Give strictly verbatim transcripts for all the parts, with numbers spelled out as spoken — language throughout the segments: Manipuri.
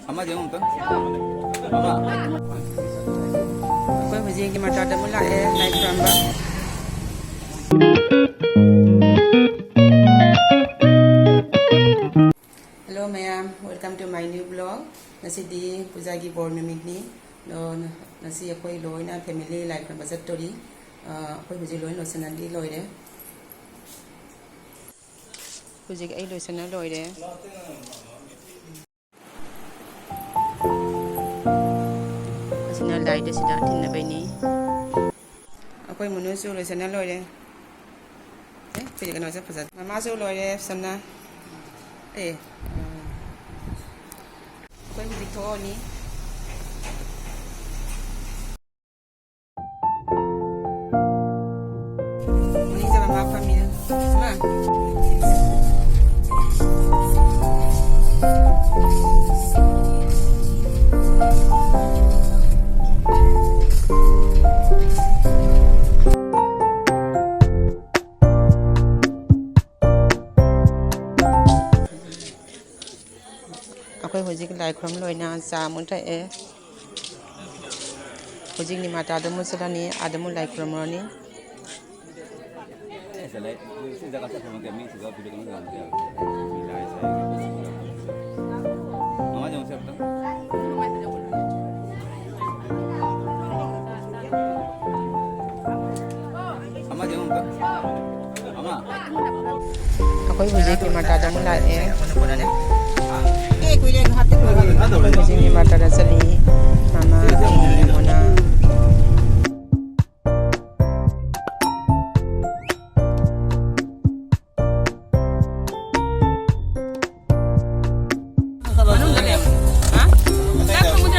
ꯑꯃꯗꯤ ꯑꯃꯨꯛꯇꯪ꯫ ꯑꯃ꯫ ꯑꯩꯈꯣꯏ ꯍꯧꯖꯤꯛ ꯅꯤꯃꯥꯇꯥꯗ ꯑꯃꯨꯛ ꯂꯥꯛꯑꯦ ꯂꯥꯏ ꯈꯨꯔꯝꯕ꯫ Hello ꯃꯌꯥꯝ, welcome to my new vlog. ꯉꯁꯤꯗꯤ ꯄꯨꯖꯥꯒꯤ ꯕꯣꯔ ꯅꯨꯃꯤꯠꯅꯤ꯫ ꯑꯗꯣ ꯉꯁꯤ ꯑꯩꯈꯣꯏ ꯂꯣꯏꯅ family ꯂꯥꯏ ꯈꯨꯔꯨꯝꯕ ꯆꯠꯇꯣꯔꯤ꯫ ꯑ, ꯑꯩꯈꯣꯏ ꯍꯧꯖꯤꯛ ꯂꯣꯏ ꯂꯣꯏꯁꯤꯟꯅꯗꯤ ꯂꯣꯏꯔꯦ꯫ ꯍꯧꯖꯤꯛ ꯑꯩ ꯂꯣꯏꯁꯤꯟꯅ ꯂꯣꯏꯔꯦ꯫ ꯑꯁꯤꯅ ꯂꯥꯏꯗ ꯁꯤꯗ ꯊꯤꯟꯅꯕꯩꯅꯤ꯫ ꯑꯩꯈꯣꯏ ꯃꯨꯅꯨꯁꯨ ꯂꯣꯏꯁꯤꯟꯅ ꯂꯣꯏꯔꯦ꯫ ꯑꯦ, ꯑꯩꯈꯣꯏꯗꯤ ꯀꯩꯅꯣꯁꯦ ꯐꯖ-, ꯃꯃꯥꯁꯨ ꯂꯣꯏꯔꯦ ꯁꯝꯅ꯫ ꯑꯦ, ꯑꯩꯈꯣꯏ ꯍꯧꯖꯤꯛ ꯊꯣꯛꯑꯅꯤ꯫ ꯃꯅꯤꯡꯗ ꯃꯃꯥ ꯐꯝꯃꯤ꯫ ꯃꯥ꯫ ꯑꯩꯈꯣꯏ ꯍꯧꯖꯤꯛ ꯂꯥꯏ ꯈꯨꯔꯨꯝ ꯂꯣꯏꯅ ꯆꯥ ꯑꯃꯨꯛ ꯊꯛꯑꯦ꯫ ꯍꯧꯖꯤꯛ ꯅꯤꯃꯥꯇꯥꯗ ꯑꯃꯨꯛ ꯆꯠꯂꯅꯤ, ꯑꯥꯗ ꯑꯃꯨꯛ ꯂꯥꯏ ꯈꯨꯔꯨꯝꯃꯨꯔꯅꯤ꯫ ꯑꯃꯗꯤ ꯑꯃꯨꯛꯇ꯫ ꯑꯃ꯫ ꯑꯩꯈꯣꯏ ꯍꯧꯖꯤꯛ ꯅꯤꯃꯥꯇꯥꯗ ꯑꯃꯨꯛ ꯂꯥꯛꯑꯦ꯫ ꯑꯩꯈꯣꯏ ꯍꯧꯖꯤꯛ ꯅꯤꯃꯥꯇꯥꯗ ꯆꯠꯂꯤ꯫ ꯃꯃꯥ, ꯑꯩ, ꯃꯣꯅꯥ꯫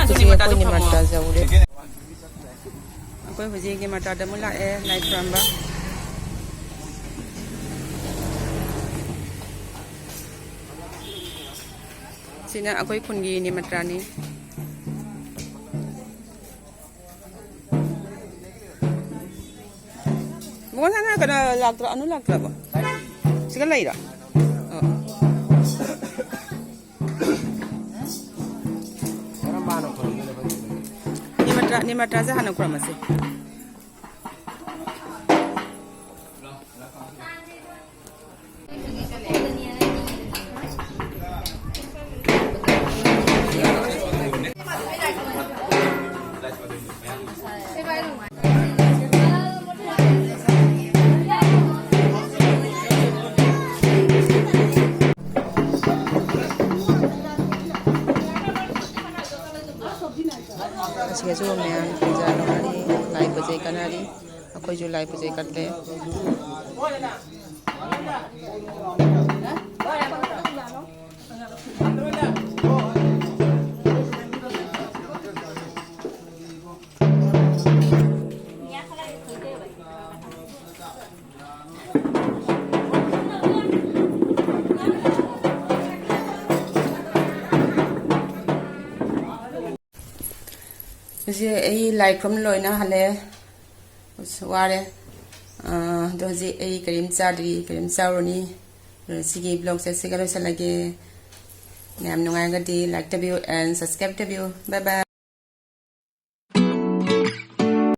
ꯍꯧꯖꯤꯛ ꯑꯩꯈꯣꯏ ꯅꯤꯃꯥꯇꯥ ꯌꯧꯔꯦ꯫ ꯑꯩꯈꯣꯏ ꯍꯧꯖꯤꯛ ꯅꯤꯃꯥꯇꯥꯗ ꯑꯃꯨꯛ ꯂꯥꯛꯑꯦ ꯂꯥꯏ ꯈꯨꯔꯝꯕ꯫ ꯁꯤꯅ ꯑꯩꯈꯣꯏ ꯈꯨꯟꯒꯤ ꯅꯤꯃꯥꯇꯥꯅꯤ꯫ ꯃꯉꯣꯟ ꯍꯥꯟꯅ ꯀꯩꯅꯣ ꯂꯥꯛꯇ꯭ꯔꯣ? ꯑꯅꯨ ꯂꯥꯛꯇ꯭ꯔꯕꯣ? ꯁꯤꯒ ꯂꯩꯔꯣ? ꯑꯣ꯫ ꯅꯤꯔꯃꯇꯥꯁꯦ ꯍꯥꯟꯅ ꯈꯨꯔꯝꯃꯁꯦ꯫ ꯑꯁꯤꯒꯁꯨ ꯃꯌꯥꯝ ꯄꯨꯖꯥ ꯇꯧꯅꯔꯤ, ꯂꯥꯏ ꯄꯣꯠ ꯆꯩ ꯀꯠꯅꯔꯤ꯫ ꯑꯩꯈꯣꯏꯁꯨ ꯂꯥꯏ ꯄꯣꯠ ꯆꯩ ꯀꯠꯂꯦ꯫ ꯍꯧꯖꯤꯛ ꯑꯩ ꯂꯥꯏ ꯈꯨꯔꯨꯝ ꯂꯣꯏꯅ ꯍꯜꯂꯛꯑꯦ꯫ ꯑꯁ, ꯋꯥꯔꯦ꯫ ꯑꯥ, ꯑꯗꯣ ꯍꯧꯖꯤꯛ ꯑꯩ ꯀꯔꯤꯝ ꯆꯥꯗ꯭ꯔꯤ, ꯀꯔꯤꯝ ꯆꯥꯔꯨꯔꯅꯤ꯫ ꯑꯗꯣ ꯁꯤꯒꯤ vlogꯁꯦ ꯁꯤꯒ ꯂꯣꯏꯁꯤꯜꯂꯒꯦ꯫ ꯃꯌꯥꯝ ꯅꯨꯡꯉꯥꯏꯔꯒꯗꯤ like ꯇꯧꯕꯤꯌꯨ and subscribe ꯇꯧꯕꯤꯌꯨ꯫ Bye bye꯫